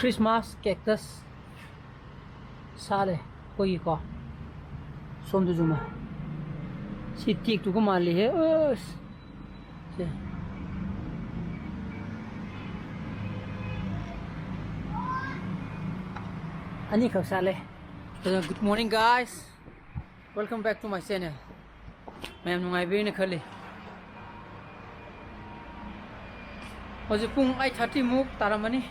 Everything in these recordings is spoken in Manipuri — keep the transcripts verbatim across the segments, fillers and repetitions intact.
Christmas cactus ꯁꯥꯠꯂꯦ ꯑꯩꯈꯣꯏꯒꯤꯀꯣ꯫ ꯁꯣꯝꯗꯁꯨ ꯑꯃ꯫ ꯁꯤ ꯇꯦꯛꯇꯨꯒ ꯃꯥꯜꯂꯤꯍꯦ꯫ ꯑꯁ꯫ ꯁꯦ꯫ ꯑꯅꯤꯈꯛ ꯁꯥꯠꯂꯦ꯫ ꯑꯗꯨꯅ, good morning, guys. Welcome back to my channel. ꯃꯌꯥꯝ ꯅꯨꯡꯉꯥꯏꯕꯤꯔꯦꯅ ꯈꯜꯂꯤ꯫ ꯍꯧꯖꯤꯛ ꯄꯨꯡ eight thirty ꯃꯨꯛ ꯇꯥꯔꯝꯃꯅꯤ꯫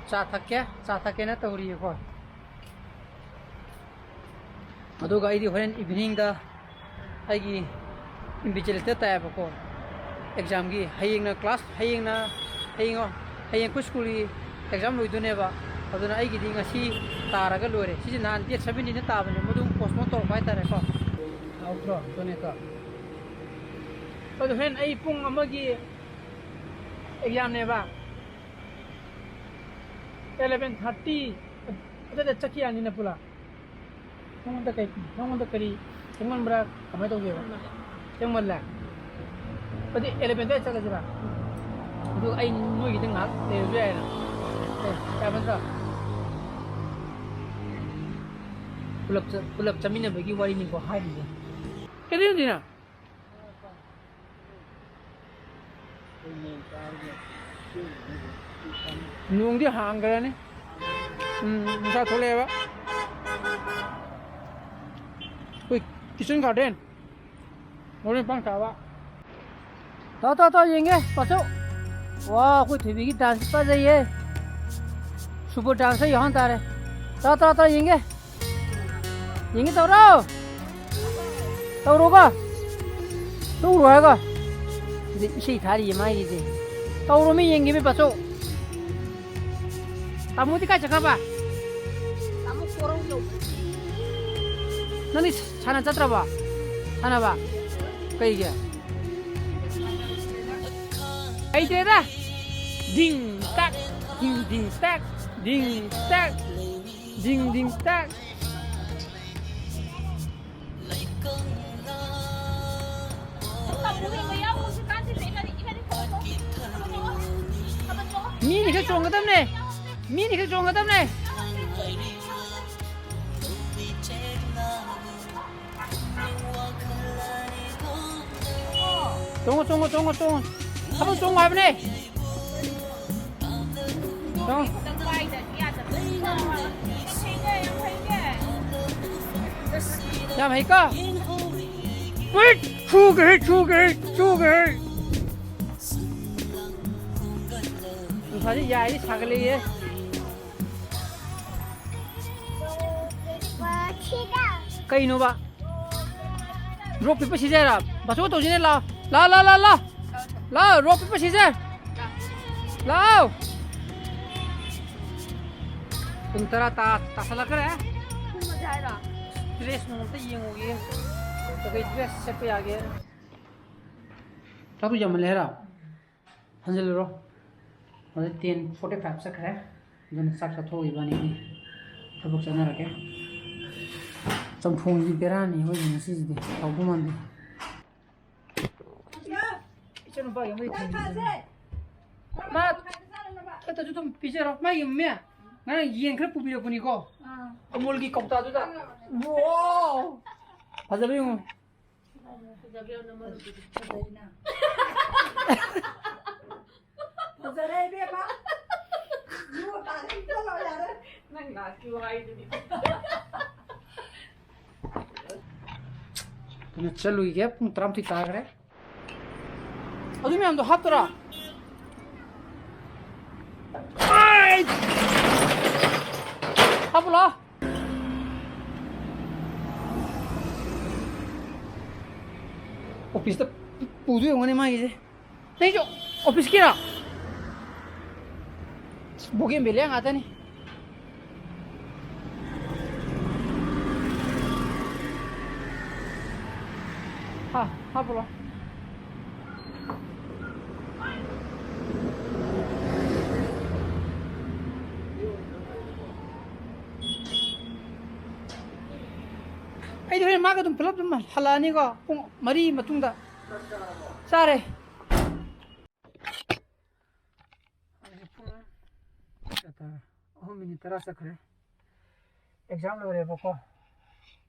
ꯆꯥ ꯊꯛꯀꯦ, ꯆꯥ ꯊꯛꯀꯦꯅ ꯇꯧꯔꯤꯌꯦꯀꯣ꯫ ꯑꯗꯨꯒ ꯑꯩꯗꯤ ꯍꯣꯔꯦꯟ evening ꯗ ꯑꯩꯒꯤ invigilator ꯇꯥꯏꯌꯦꯕꯀꯣ꯫ Exam ꯒꯤ ꯍꯌꯦꯡꯅ class, ꯍꯌꯦꯡꯅ, ꯍꯌꯦꯡ, ꯍꯌꯦꯡ ꯑꯩꯈꯣꯏ school ꯒꯤ exam ꯂꯣꯏꯗꯣꯏꯅꯦꯕ꯫ ꯑꯗꯨꯅ ꯑꯩꯒꯤꯗꯤ ꯉꯁꯤ ꯇꯥꯔꯒ ꯂꯣꯏꯔꯦ꯫ ꯁꯤꯁꯦ ꯅꯍꯥꯟ date seventeen ꯗ ꯇꯥꯕꯅꯦ, ꯃꯗꯨ postpone ꯇꯧꯔꯛꯄ ꯍꯥꯏꯇꯥꯔꯦꯀꯣ꯫ ꯍꯥꯎꯇ꯭ꯔꯣ? ꯑꯗꯨꯅꯦꯀꯣ꯫ ꯑꯗꯨ ꯍꯣꯔꯦꯟ ꯑꯩ ꯄꯨꯡ ꯑꯃꯒꯤ exam ꯅꯦꯕ꯫ Eleven thirty ꯑꯗꯨꯗ ꯆꯠꯈꯤ ꯌꯥꯅꯤꯅ ꯄꯨꯂꯞ꯫ ꯅꯉꯣꯟꯗ ꯀꯩ, ꯅꯉꯣꯟꯗ ꯀꯔꯤ ꯊꯦꯡꯃꯟꯕ꯭ꯔꯥ? ꯀꯃꯥꯏꯅ ꯇꯧꯒꯦꯕ? ꯊꯦꯡꯃꯜꯂꯦ? ꯑꯗꯨꯗꯤ eleven ꯑꯗꯨꯋꯥꯏ ꯆꯠꯂꯁꯤꯔꯥ? ꯑꯗꯨ ꯑꯩ ꯅꯣꯏꯒꯤꯗ ꯉꯥꯏꯍꯥꯛ ꯂꯩꯔꯁꯨ ꯌꯥꯏꯅ꯫ ꯑꯦ, ꯌꯥꯕ ꯅꯠꯇ꯭ꯔꯣ? ꯄꯨꯂꯞ ꯆꯠ-, ꯄꯨꯂꯞ ꯆꯠꯃꯤꯟꯅꯕꯒꯤ ꯋꯥꯔꯤꯅꯤꯀꯣ ꯍꯥꯏꯔꯤꯁꯦ꯫ ꯀꯩꯗꯧꯗꯣꯏꯅꯣ? ꯅꯣꯡꯗꯤ ꯍꯥꯡꯈ꯭ꯔꯅꯤ꯫ ꯎꯝ, ꯅꯨꯡꯁꯥ ꯊꯣꯛꯂꯛꯑꯦꯕ꯫ ꯑꯩꯈꯣꯏ kitchen garden꯫ ꯃꯔꯣꯏ ꯃꯄꯥꯡ ꯊꯥꯕ꯫ ꯇꯧ, ꯇꯧ, ꯇꯧ, ꯌꯦꯡꯒꯦ, ꯄꯥꯁꯨ꯫ ꯋꯥ, ꯑꯩꯈꯣꯏ ꯊꯣꯏꯕꯤꯒꯤ dance ꯐꯖꯩꯌꯦ꯫ Super dance ꯌꯥꯎꯍꯟ ꯇꯥꯔꯦ꯫ ꯇꯧ, ꯇꯧ, ꯇꯧ, ꯌꯦꯡꯒꯦ꯫ ꯌꯦꯡꯒꯦ ꯇꯧꯔꯣ꯫ ꯇꯧꯔꯣꯕ꯫ ꯇꯧꯔꯣ ꯍꯥꯏꯔꯒ꯫ ꯁꯤꯗ ꯏꯁꯩ ꯊꯥꯔꯤꯌꯦ ꯃꯥꯒꯤꯁꯦ꯫ ꯇꯧꯔꯣꯃꯤ ꯌꯦꯡꯒꯦꯃꯤ ꯄꯥꯆꯧ꯫ ꯇꯥꯃꯣꯗꯤ ꯀꯥꯏ ꯆꯠꯈ꯭ꯔꯕ? ꯇꯥꯃꯣ ꯀꯣꯔꯧ ꯌꯧ꯫ ꯅꯪꯗꯤ ꯁꯥꯟꯅ ꯆꯠꯇ꯭ꯔꯕꯣ? ꯁꯥꯟꯅꯕ? ꯀꯩꯒꯤ? ꯍꯩꯇ꯭ꯔꯦꯗ꯫ ꯗꯤꯡ ꯇꯥꯛ, ꯗꯤꯡ ꯗꯤꯡ ꯇꯥꯛ, ꯗꯤꯡ ꯇꯥꯛ, ꯗꯤꯡ ꯗꯤꯡ ꯇꯥꯛ꯫ ꯃꯤꯅꯤ ꯈꯛ ꯆꯣꯡꯒꯗꯕꯅꯦ꯫ ꯃꯤꯅꯤ ꯈꯛ ꯆꯣꯡꯒꯗꯕꯅꯦ꯫ ꯆꯣꯡꯉꯣ, ꯆꯣꯡꯉꯣ, ꯆꯣꯡꯉꯣ, ꯆꯣꯡꯉꯣ꯫ ꯊꯕꯛ ꯆꯣꯡꯉꯣ ꯍꯥꯏꯕꯅꯦ꯫ ꯆꯣꯡꯉꯣ꯫ ꯌꯥꯝ ꯍꯩꯀꯣ꯫ ꯎꯏꯠ! ꯁꯨꯒꯦ, ꯁꯨꯒꯦ, ꯁꯨꯒꯦ꯫ ꯅꯨꯡꯁꯥꯁꯦ ꯌꯥꯏꯔꯤ ꯁꯥꯒꯠꯂꯛꯏꯌꯦ꯫ ꯀꯩꯅꯣꯕ? Rock paper scissor? ꯕꯥꯆꯧ ꯇꯧꯁꯤꯅꯦ, ꯂꯥꯛꯑꯣ꯫ ꯂꯥꯛꯑꯣ, ꯂꯥꯛꯑꯣ, ꯂꯥꯛꯑꯣ, ꯂꯥꯛꯑꯣ꯫ ꯂꯥꯛꯑꯣ, ꯔꯣꯛ ꯄꯦꯄꯔ ꯁꯤꯖꯔ꯫ ꯂꯥꯛꯑꯣ꯫ ꯄꯨꯡ ꯇꯔꯥ ꯇꯥ-, ꯇꯥꯁꯜꯂꯛꯈ꯭ꯔꯦ꯫ ꯗ꯭ꯔꯦꯁ ꯅꯨꯡ ꯑꯝꯇ ꯌꯦꯡꯉꯨꯒꯦ꯫ ꯀꯩꯀꯩ ꯗ꯭ꯔꯦꯁ ꯁꯦꯠꯄ ꯌꯥꯒꯦ? ꯆꯥꯛꯇꯨ ꯌꯥꯝꯃꯜꯂꯦ ꯍꯥꯏꯔꯣ? ꯍꯟꯖꯤꯜꯂꯨꯔꯣ꯫ ꯍꯧꯖꯤꯛ ten forty five ꯆꯠꯈ꯭ꯔꯦ꯫ ꯑꯗꯨꯅ ꯆꯥꯛ ꯆꯥꯊꯣꯛꯑꯒ ꯏꯕꯥꯅꯤꯗꯤ ꯊꯕꯛ ꯆꯠꯅꯔꯒꯦ꯫ ꯆꯝꯊꯣꯡꯁꯤ ꯕꯦꯔꯥꯅꯤ ꯑꯩꯈꯣꯏꯒꯤ ꯉꯁꯤꯁꯤꯗꯤ꯫ ꯍꯥꯎꯗꯧ ꯃꯥꯟꯗꯦ꯫ ꯏꯆꯥꯅꯨꯄꯥꯒꯤ ꯑꯃꯗꯤ ꯊꯝꯕꯤꯕꯅꯤ꯫ ꯃꯥ ꯈꯛꯇꯁꯨ ꯑꯗꯨꯝ ꯄꯤꯖꯔꯣ꯫ ꯃꯥꯒꯤ ꯃꯦ, ꯉꯔꯥꯡ ꯌꯦꯟ ꯈꯔ ꯄꯨꯕꯤꯔꯛꯄꯅꯤꯀꯣ꯫ ꯑꯥ꯫ ꯑꯃꯨꯜꯒꯤ ꯀꯧꯇꯥꯗꯨꯗ꯫ ꯋꯥꯎ! ꯐꯖꯕ ꯌꯦꯡꯉꯨ꯫ ꯐꯖꯕ ꯌꯥꯝꯅ ꯃꯔꯨ ꯐꯖꯩꯅ꯫ ꯐꯖꯔꯦ ꯏꯕꯦꯝꯃ꯫ ꯌꯨ ꯇꯥꯔꯦ, ꯆꯠꯂꯣ ꯌꯥꯔꯦ꯫ ꯅꯪ ꯂꯥꯛꯀꯦ ꯍꯥꯏꯗꯨꯗꯤ꯫ ꯑꯗꯨꯅ ꯆꯠꯂꯨꯏꯒꯦ, ꯄꯨꯡ ꯇꯔꯥꯃꯥꯊꯣꯏ ꯇꯥꯈ꯭ꯔꯦ꯫ ꯑꯗꯨ ꯃꯌꯥꯝꯗꯣ ꯍꯥꯞꯇꯣꯔꯥ? ꯑꯩ! ꯍꯥꯞꯄꯨ ꯂꯥꯎ꯫ ꯑꯣꯐꯤꯁꯇ ꯄꯨꯗꯣꯏ ꯑꯣꯏꯔꯝꯒꯅꯤ ꯃꯥꯒꯤꯁꯦ꯫ ꯅꯪꯁꯨ ꯑꯣꯐꯤꯁꯀꯤꯔꯣ? ꯕꯣꯒꯦꯟꯚꯤꯂꯤꯌꯥ ꯉꯥꯛꯇꯅꯤ꯫ ꯍꯥ, ꯍꯥꯞꯄꯨꯔꯣ꯫ ꯑꯩꯗꯤ ꯍꯣꯔꯦꯟ ꯃꯥꯒ ꯑꯗꯨꯝ ꯄꯨꯂꯞ ꯑꯗꯨꯝ ꯍꯜꯂꯛꯑꯅꯤꯀꯣ, ꯄꯨꯡ ꯃꯔꯤ ꯃꯇꯨꯡꯗ꯫ ꯆꯥꯔꯦ꯫ ꯍꯧꯖꯤꯛ ꯄꯨꯡ ꯀꯌꯥ ꯇꯥꯔꯦ? ꯑꯍꯨꯝ ꯃꯤꯅꯤꯠ ꯇꯔꯥ ꯆꯠꯈ꯭ꯔꯦ꯫ ꯑꯦꯛꯖꯥꯝ ꯂꯣꯏꯔꯦꯕꯀꯣ,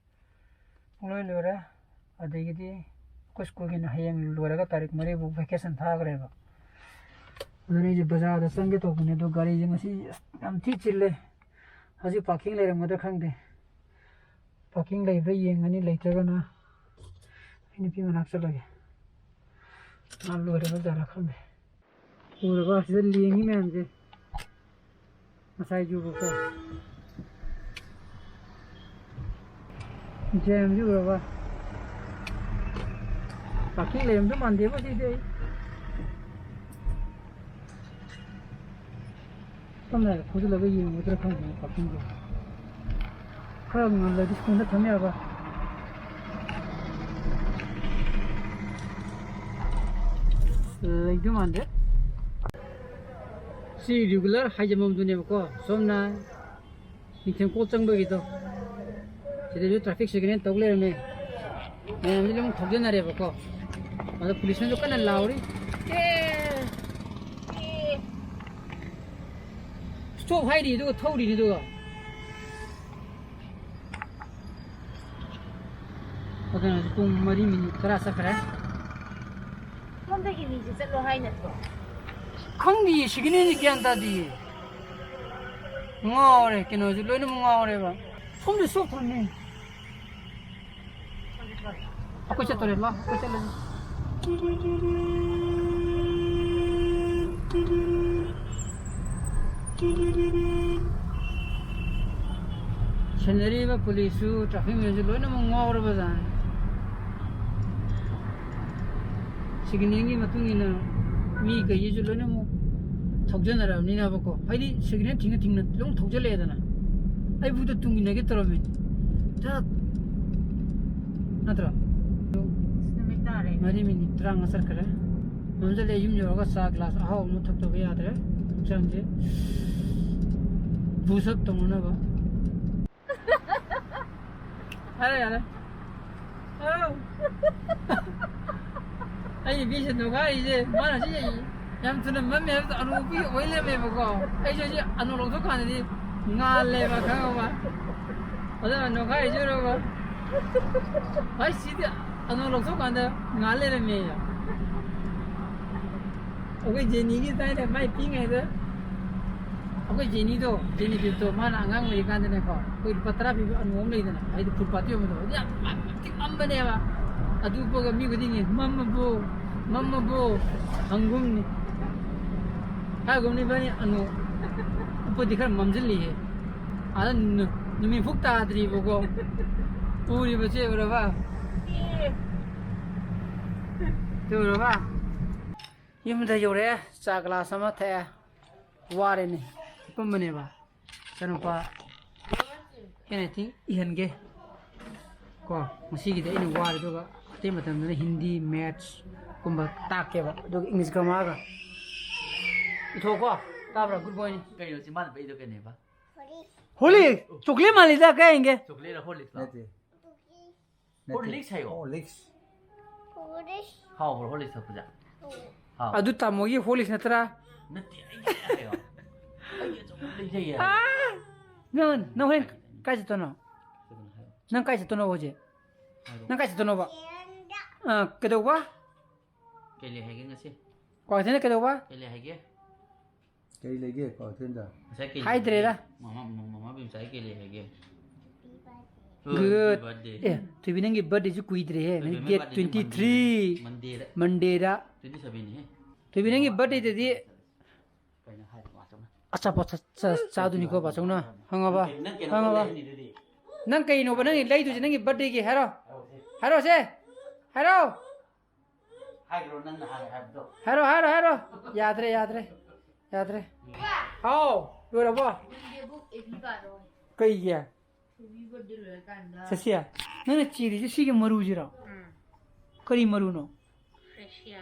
ꯄꯨꯡꯂꯣꯏ ꯂꯣꯏꯔꯦ꯫ ꯑꯗꯒꯤꯗꯤ ꯑꯩꯈꯣꯏ ꯁ꯭ꯀꯨꯜꯒꯤꯅ ꯍꯌꯦꯡ ꯂꯣꯏꯔꯒ ꯇꯥꯔꯤꯛ ꯃꯔꯤꯐꯥꯎ ꯚꯦꯀꯦꯁꯟ ꯊꯥꯈ꯭ꯔꯦꯕ꯫ ꯑꯗꯨꯅ ꯑꯩꯁꯦ ꯕꯖꯥꯔꯗ ꯆꯪꯒꯦ ꯇꯧꯕꯅꯦ, ꯑꯗꯣ ꯒꯥꯔꯤꯁꯦ ꯉꯁꯤ ꯑꯁ ꯌꯥꯝ ꯊꯤ ꯆꯤꯜꯂꯦ꯫ ꯍꯧꯖꯤꯛ ꯄꯥꯔꯀꯤꯡ ꯂꯩꯔꯝꯒꯗ꯭ꯔꯥ ꯈꯪꯗꯦ꯫ ꯄꯥꯔꯀꯤꯡ ꯂꯩꯕ꯭ꯔꯥ ꯌꯦꯡꯉꯅꯤ, ꯂꯩꯇ꯭ꯔꯒꯅ ꯑꯩ ꯅꯨꯄꯤ ꯃꯅꯥꯛ ꯆꯠꯂꯒꯦ꯫ ꯃꯥ ꯂꯣꯏꯔꯕ ꯖꯥꯠꯂꯥ ꯈꯪꯗꯦ꯫ ꯎꯔꯕ ꯁꯤꯗ ꯂꯦꯡꯉꯤ ꯃꯌꯥꯝꯁꯦ? ꯉꯁꯥꯏꯁꯨꯕꯀꯣ꯫ ꯖꯦꯝꯁꯤ ꯎꯔꯕ? ꯄꯥꯔꯀꯤꯡ ꯂꯩꯔꯝꯗꯧ ꯃꯥꯟꯗꯦꯕ ꯁꯤꯗꯤ ꯑꯩ꯫ ꯁꯝꯅ ꯍꯥꯏꯔꯕꯗ ꯊꯧꯖꯤꯜꯂꯒ ꯌꯦꯡꯉꯨꯗ꯭ꯔꯥ ꯈꯪꯗꯦ ꯄꯥꯔꯀꯤꯡꯁꯦ꯫ ꯈꯔ ꯉꯜꯂꯗꯤ ꯁ꯭ꯀꯨꯜꯗ ꯊꯝ ꯌꯥꯕ꯫ ꯂꯩꯗꯧ ꯃꯥꯟꯗꯦ꯫ ꯁꯤ ꯔꯤꯒꯨꯂꯔ ꯍꯥꯏꯖꯟꯐꯝꯗꯨꯅꯦꯕꯀꯣ, ꯁꯣꯝꯅ ꯅꯤꯡꯊꯦꯝ ꯀꯣꯛ ꯆꯪꯕꯒꯤꯗꯣ꯫ ꯁꯤꯗꯁꯨ ꯇ꯭ꯔꯥꯐꯤꯛ ꯁꯤꯒꯅꯦꯜ ꯇꯧ ꯂꯩꯔꯝꯃꯦ꯫ ꯃꯌꯥꯝꯁꯤ ꯂꯣꯏꯅ ꯊꯧꯖꯟꯅꯔꯦꯕꯀꯣ꯫ ꯑꯗꯣ ꯄꯨꯂꯤꯁꯅꯁꯨ ꯀꯟꯅ ꯂꯥꯎꯔꯤ꯫ ꯑꯦ! ꯁ꯭ꯇꯣꯞ ꯍꯥꯏꯔꯤ ꯑꯗꯨꯒ ꯊꯧꯔꯤꯅꯤ ꯑꯗꯨꯒ꯫ ꯑꯗꯨꯅ ꯍꯧꯖꯤꯛ ꯄꯨꯡ ꯃꯔꯤ ꯃꯤꯅꯤꯠ ꯇꯔꯥ ꯆꯠꯈ꯭ꯔꯦ꯫ ꯁꯣꯝꯗꯒꯤ ꯃꯤꯁꯦ ꯆꯠꯂꯣ ꯍꯥꯏ ꯅꯠꯇ꯭ꯔꯣ? ꯈꯪꯗꯤꯌꯦ, ꯁꯤꯒꯅꯦꯜꯁꯦ ꯒ꯭ꯌꯥꯟ ꯇꯥꯗꯤꯌꯦ꯫ ꯉꯥꯎꯔꯦ, ꯀꯩꯅꯣꯁꯦ ꯂꯣꯏꯅꯃꯛ ꯉꯥꯎꯔꯦꯕ꯫ ꯁꯣꯝꯗ ꯁꯣꯛ ꯊꯝꯃꯦ꯫ ꯑꯩꯈꯣꯏ ꯆꯠꯇꯣꯔꯦ, ꯂꯥꯎ, ꯑꯩꯈꯣꯏ ꯆꯠꯂꯁꯤ꯫ ꯁꯦꯟꯅꯔꯤꯕ ꯄꯨꯂꯤꯁꯁꯨ, ꯇ꯭ꯔꯥꯐꯤꯛ ꯃꯦꯟꯁꯨ ꯂꯣꯏꯅꯃꯛ ꯉꯥꯎꯔꯕ ꯖꯥꯠꯅꯤ꯫ ꯁꯤꯒꯅꯦꯜꯒꯤ ꯃꯇꯨꯡ ꯏꯟꯅ ꯃꯤ ꯀꯩꯁꯤꯁꯨ ꯂꯣꯏꯅꯃꯛ ꯊꯧꯖꯅꯔꯕꯅꯤꯅꯕꯀꯣ꯫ ꯍꯥꯏꯗꯤ ꯁꯤꯒꯅꯦꯜ ꯊꯤꯡꯅ ꯊꯤꯡꯅ ꯑꯗꯨꯝ ꯊꯧꯖꯜꯂꯛꯑꯦꯗꯅ꯫ ꯑꯩꯕꯨꯗ ꯇꯨꯡ ꯏꯟꯅꯒꯦ ꯇꯧꯔꯝꯃꯤꯅꯤ꯫ ꯊꯛ! ꯅꯠꯇ꯭ꯔꯣ? ꯅꯨꯃꯤꯠ ꯇꯥꯔꯦ꯫ ꯃꯔꯤ ꯃꯤꯅꯤꯠ ꯇꯔꯥꯃꯉꯥ ꯆꯠꯈ꯭ꯔꯦ꯫ ꯅꯣꯟꯖꯜꯂꯦ, ꯌꯨꯝ ꯌꯧꯔꯒ ꯆꯥ ꯒ꯭ꯂꯥꯁ ꯑꯍꯥꯎꯕ ꯑꯃ ꯊꯛꯇꯕ ꯌꯥꯗ꯭ꯔꯦ꯫ ꯍꯛꯆꯥꯡꯁꯦ ꯕꯨꯁ ꯑꯞ ꯇꯧꯅꯅꯕ꯫ ꯌꯥꯔꯦ, ꯌꯥꯔꯦ꯫ ꯑꯩ ꯅꯨꯄꯤꯁꯦ ꯅꯣꯈꯥꯏꯔꯤꯁꯦ, ꯃꯥꯅ ꯁꯤ ꯌꯥꯝ ꯊꯨꯅ ꯃꯝꯃꯦ ꯍꯥꯏꯕꯗꯣ ꯑꯅꯣꯛ ꯎꯞꯄꯒꯤ ꯑꯣꯏ ꯂꯩꯔꯝꯃꯦꯕꯀꯣ꯫ ꯑꯩꯁꯨ ꯁꯤ ꯑꯅꯣꯛ ꯂꯧꯊꯣꯛꯀꯥꯟꯗꯗꯤ ꯉꯥꯜꯂꯦꯕ, ꯈꯪꯉꯕ? ꯑꯗꯨꯅ ꯅꯣꯈꯥꯏꯔꯤꯁꯦ ꯎꯔꯕ? ꯑꯩ ꯁꯤꯗꯤ ꯑꯅꯣꯛ ꯂꯧꯊꯣꯛꯀꯥꯟꯗ ꯉꯥꯜ ꯂꯩꯔꯝꯃꯦ꯫ ꯑꯩꯈꯣꯏ ꯖꯦꯅꯤꯒꯤ ꯊꯥꯏꯅ ꯃꯥꯏ ꯄꯤꯛꯏꯉꯩꯗ, ꯑꯩꯈꯣꯏ ꯖꯦꯅꯤꯗꯣ, ꯖꯦꯅꯤ ꯐꯤꯞꯇꯣ, ꯃꯥꯅ ꯑꯉꯥꯡ ꯑꯣꯏꯔꯤꯀꯥꯟꯗꯅꯦꯀꯣ, ꯑꯩꯈꯣꯏ ꯂꯨꯄꯥ ꯇꯔꯥ ꯄꯤꯕ ꯑꯅꯣꯛ ꯑꯃ ꯂꯩꯗꯅ, ꯍꯥꯏꯗꯤ ꯐꯨꯠꯄꯥꯠꯇ ꯌꯣꯟꯕꯗꯣ, ꯑꯗꯨ ꯌꯥꯝ ꯊꯤꯛ ꯃꯝꯕꯅꯦꯕ꯫ ꯑꯗꯨ ꯎꯞꯄꯒ ꯃꯤ ꯈꯨꯗꯤꯡꯒꯤ "ꯃꯝꯃꯕꯣ, ꯃꯝꯃꯕꯣ?" ꯍꯪꯒꯨꯝꯅꯤ꯫ ꯍꯥꯏꯒꯨꯝꯅꯤ ꯏꯕꯥꯅꯤ ꯑꯅꯣꯛ ꯎꯞꯄꯗꯤ ꯈꯔ ꯃꯝꯁꯤꯜꯂꯤꯍꯦ꯫ ꯑꯗ ꯅꯨ-, ꯅꯨꯃꯤꯠ ꯐꯨꯛ ꯇꯥꯗ꯭ꯔꯤꯕꯀꯣ꯫ ꯎꯔꯤꯕꯁꯦ ꯎꯔꯕ? ꯁꯤ ꯎꯔꯕ? ꯌꯨꯝꯗ ꯌꯧꯔꯦ, ꯆꯥ ꯒ꯭ꯂꯥꯁ ꯑꯃ ꯊꯛꯑꯦ, ꯋꯥꯔꯦꯅꯦ, ꯍꯤꯞꯄꯝꯕꯅꯦꯕ꯫ ꯏꯆꯥꯅꯨꯄꯥ ꯍꯦꯟꯅ ꯊꯤ ꯏꯍꯟꯒꯦ꯫ ꯀꯣ, ꯉꯁꯤꯒꯤꯗꯤ ꯑꯩꯅ ꯋꯥꯔꯦ, ꯑꯗꯨꯒ ꯑꯇꯩ ꯃꯇꯝꯗꯅ ꯍꯤꯟꯗꯤ, ꯃꯦꯠꯁ ꯀꯨꯝꯕ ꯇꯥꯛꯀꯦꯕ, ꯑꯗꯨꯒ ꯏꯪꯂꯤꯁ ꯒ꯭ꯔꯥꯃꯥꯔꯒ꯫ ꯏꯊꯣꯛꯀꯣ, ꯇꯥꯕ꯭ꯔꯥ? Good morning. ꯀꯩꯅꯣ ꯁꯤ ꯃꯥꯅ ꯄꯩꯗꯣ ꯀꯩꯅꯦꯕ? ꯍꯣꯂꯤ, ꯆꯣꯀ꯭ꯂꯦꯠ ꯃꯥꯜꯂꯤꯗ, ꯀꯩ ꯍꯥꯏꯒꯦ? ꯆꯣꯀ꯭ꯂꯦꯠ ꯍꯣꯔꯂꯤꯛꯁ ꯅꯠꯇꯦ꯫ ꯅꯠꯇꯦ꯫ ꯍꯣꯔꯂꯤꯛꯁ ꯍꯥꯏꯌꯣ꯫ ꯍꯣꯔꯂꯤꯛꯁ꯫ ꯍꯥꯎꯕ꯭ꯔꯣ ꯍꯣꯔꯂꯤꯛꯁ ꯊꯛꯄꯁꯦ? ꯍꯥꯎ꯫ ꯑꯗꯨ ꯇꯥꯃꯣꯒꯤ ꯍꯣꯔꯂꯤꯛꯁ ꯅꯠꯇ꯭ꯔꯥ? ꯅꯠꯇꯦ, ꯑꯩꯒꯤ ꯍꯥꯏꯌꯣ꯫ ꯑꯩꯒꯤ ꯑꯆꯧꯕ ꯂꯩꯖꯩꯌꯦ꯫ ꯑꯥ! ꯅꯪ, ꯅꯪ ꯍꯣꯔꯦꯟ ꯀꯥꯏ ꯆꯠꯇꯣꯏꯅꯣ? ꯀꯩꯅꯣ ꯍꯥꯏꯌꯣ꯫ ꯅꯪ ꯀꯥꯏ ꯆꯠꯇꯣꯏꯅꯣ ꯍꯧꯖꯤꯛ? ꯍꯥꯏꯔꯣ꯫ ꯅꯪ ꯀꯥꯏ ꯆꯠꯇꯣꯏꯅꯣꯕ? ꯑꯥ, ꯀꯩꯗꯧꯕ? ꯀꯩ ꯂꯩ ꯍꯥꯏꯒꯦ ꯉꯁꯤ? ꯀ꯭ꯋꯥꯀꯩꯊꯦꯜꯗ ꯀꯩꯗꯧꯕ? ꯀꯩ ꯂꯩ ꯍꯥꯏꯒꯦ? ꯀꯔꯤ ꯂꯩꯒꯦ ꯀ꯭ꯋꯥꯀꯩꯊꯦꯜꯗ? ꯉꯁꯥꯏ ꯀꯩ ꯍꯥꯏꯗ꯭ꯔꯦꯗ꯫ ꯂꯩꯒꯦ? ꯃꯃꯥ, ꯃꯃꯥ ꯕꯦꯝꯆꯥꯒꯤ ꯀꯩ ꯂꯩ ꯍꯥꯏꯒꯦ? ꯒꯨꯗ꯫ Happy birthday꯫ ꯑꯦ, ꯊꯣꯏꯕꯤ, ꯅꯪꯒꯤ ꯕꯥꯔꯗꯦꯁꯨ ꯀꯨꯏꯗ꯭ꯔꯦꯍꯦ꯫ ꯅꯪ ꯊꯣꯏꯕꯤ, ꯗꯦꯠ ꯕꯥꯔꯗꯦꯁꯨ ꯇ꯭ꯋꯦꯟꯇꯤ ꯊ꯭ꯔꯤ꯫ ꯃꯟꯗꯦꯗ꯫ ꯃꯟꯗꯦꯗ꯫ ꯇ꯭ꯋꯦꯟꯇꯤ ꯁꯚꯦꯟꯅꯤꯍꯦ꯫ ꯊꯣꯏꯕꯤ, ꯅꯪꯒꯤ ꯕꯥꯔꯗꯦꯗꯗꯤ ꯀꯩꯅꯣ ꯍꯥꯏ, ꯕꯥꯆꯧꯅ꯫ ꯑꯆꯥꯄꯣꯠ ꯆꯥ-, ꯆꯥ-, ꯆꯥꯗꯣꯏꯅꯤꯀꯣ, ꯕꯥꯆꯧꯅ꯫ ꯈꯪꯉꯕ? ꯅꯪ ꯀꯩꯅꯣ ꯈꯪꯉꯕ? ꯂꯩꯔꯅꯤ ꯑꯗꯨꯗꯤ꯫ ꯅꯪ ꯀꯩꯅꯣꯕ ꯅꯪꯒꯤ ꯂꯩꯗꯣꯏꯁꯦ ꯅꯪꯒꯤ ꯕꯥꯔꯗꯦꯒꯤ? ꯍꯥꯏꯔꯣ꯫ ꯍꯥꯏꯔꯣꯁꯦ꯫ ꯍꯥꯏꯔꯣ꯫ ꯍꯥꯏꯈ꯭ꯔꯣ, ꯅꯪꯅ ꯍꯥꯟꯅ ꯍꯥꯏꯕꯗꯣ꯫ ꯍꯥꯏꯔꯣ, ꯍꯥꯏꯔꯣ, ꯍꯥꯏꯔꯣ꯫ ꯌꯥꯗ꯭ꯔꯦ, ꯌꯥꯗ꯭ꯔꯦ, ꯌꯥꯗ꯭ꯔꯦ꯫ ꯍꯥꯎ, ꯂꯣꯏꯔꯕꯣ? ꯀꯩꯒꯤ? ꯁꯁꯤꯌꯥ, ꯅꯪꯅ ꯆꯤꯔꯤꯁꯦ ꯁꯤꯒꯤ ꯃꯔꯨꯁꯤꯔꯣ? ꯎꯝ꯫ ꯀꯔꯤ ꯃꯔꯨꯅꯣ?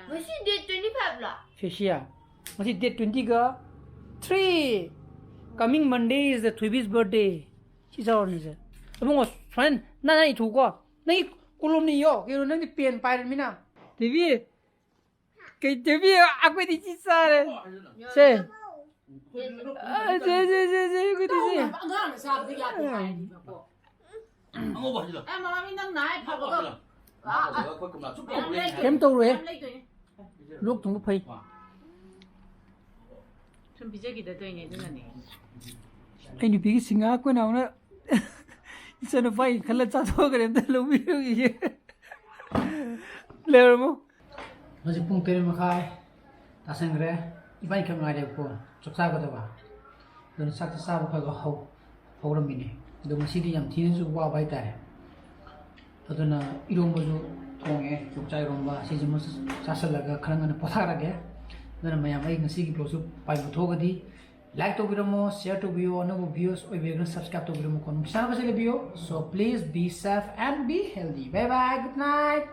ꯉꯁꯤ date twenty five ꯂꯣ? ꯁꯁꯤꯌꯥ, ꯉꯁꯤ date twenty ꯒ three꯫ Coming Monday is the ꯊꯣꯏꯕꯤ's birthday꯫ ꯁꯤ ꯆꯥꯎꯔꯅꯤꯁꯦ꯫ ꯏꯕꯨꯡꯉꯣ, ꯁꯨꯃꯥꯏꯅ ꯅꯪ, ꯅꯪ ꯏꯊꯣꯛꯎꯀꯣ꯫ ꯅꯪꯒꯤ ꯀꯣꯂꯣꯝꯅ ꯏꯌꯣ꯫ ꯀꯩꯅꯣ, ꯅꯪꯗꯤ ꯄꯦꯟ ꯄꯥꯏꯔꯃꯤꯅ꯫ ꯇꯤꯚꯤ꯫ ꯀꯩ ꯇꯤꯚꯤ? ꯑꯩꯈꯣꯏꯗꯤ ꯁꯤ ꯆꯥꯔꯦ꯫ ꯁꯦ꯫ ꯑ, ꯁꯦ, ꯁꯦ, ꯁꯦ, ꯁꯦ, ꯑꯩꯈꯣꯏꯗꯤ ꯁꯦ꯫ ꯑꯉꯥꯡꯅ ꯆꯥꯕꯗꯤ ꯌꯥꯗꯦ ꯍꯥꯏꯔꯤꯕꯀꯣ꯫ ꯑꯉꯧꯕ ꯍꯥꯏꯖꯤꯜꯂꯣ꯫ ꯑꯦ, ꯃꯃꯥ, ꯃꯤ ꯅꯪ ꯅꯥꯏ ꯐꯕꯗꯣ꯫ ꯑꯩꯈꯣꯏ ꯀꯨꯝꯂꯥ ꯆꯨꯞꯄ ꯌꯥꯝ ꯂꯩꯇꯣꯏꯅꯦ꯫ ꯀꯩꯝ ꯇꯧꯔꯣꯏꯍꯦ꯫ ꯌꯥꯝ ꯂꯩꯇꯣꯏꯅꯦ꯫ ꯂꯣꯛ ꯊꯨꯡꯕ ꯐꯩ꯫ ꯁꯨꯝ ꯄꯤꯖꯈꯤꯗ ꯇꯧꯏꯅꯦ, ꯑꯗꯨꯅꯅꯦ꯫ ꯑꯩ ꯅꯨꯄꯤꯒꯤ ꯁꯤꯡꯍꯥ ꯑꯩꯈꯣꯏ ꯅꯥꯎꯅ ꯏꯆꯥꯅꯨꯄꯥꯒꯤ ꯈꯜꯂ ꯆꯥꯊꯣꯛꯈ꯭ꯔꯦ, ꯑꯝꯇ ꯂꯧꯕꯤꯔꯨꯈꯤꯒꯦ꯫ ꯂꯩꯔꯝꯃꯣ꯫ ꯍꯧꯖꯤꯛ ꯄꯨꯡ ꯇꯔꯦꯠ ꯃꯈꯥꯏ ꯇꯥꯁꯟꯈ꯭ꯔꯦ꯫ ꯏꯕꯥꯅꯤ ꯈꯛ ꯉꯥꯏꯔꯦꯕꯀꯣ ꯆꯥꯛ ꯆꯥꯒꯗꯕ꯫ ꯑꯗꯨꯅ ꯆꯥꯛꯁꯦ ꯆꯥꯕ ꯈꯔ ꯈꯔ ꯍꯧ-, ꯍꯧꯔꯝꯃꯤꯅꯦ꯫ ꯑꯗꯣ ꯉꯁꯤꯗꯤ ꯌꯥꯝ ꯊꯤꯅꯁꯨ ꯋꯥꯕ ꯍꯥꯏꯇꯥꯔꯦ꯫ ꯑꯗꯨꯅ ꯏꯔꯣꯝꯕꯁꯨ ꯊꯣꯡꯉꯦ, ꯌꯣꯡꯆꯥꯛ ꯏꯔꯣꯝꯕ꯫ ꯁꯤꯁꯤꯃ ꯆꯥꯁꯜꯂꯒ ꯈꯔ ꯉꯟꯅ ꯄꯣꯊꯥꯔꯒꯦ꯫ ꯑꯗꯨꯅ ꯃꯌꯥꯝ ꯑꯩ ꯉꯁꯤꯒꯤ vlogꯁꯨ ꯄꯥꯏꯕ ꯊꯣꯛꯑꯒꯗꯤ like ꯇꯧꯕꯤꯔꯝꯃꯣ, share ꯇꯧꯕꯤꯌꯣ, ꯑꯅꯧꯕ views ꯑꯣꯏꯕꯤꯔꯒꯅ subscribe ꯇꯧꯕꯤꯔꯝꯃꯣ꯫ ꯅꯨꯡꯁꯤꯅꯕꯁꯦ ꯂꯩꯕꯤꯌꯣ꯫ So please be safe and be healthy. Bye bye, good night.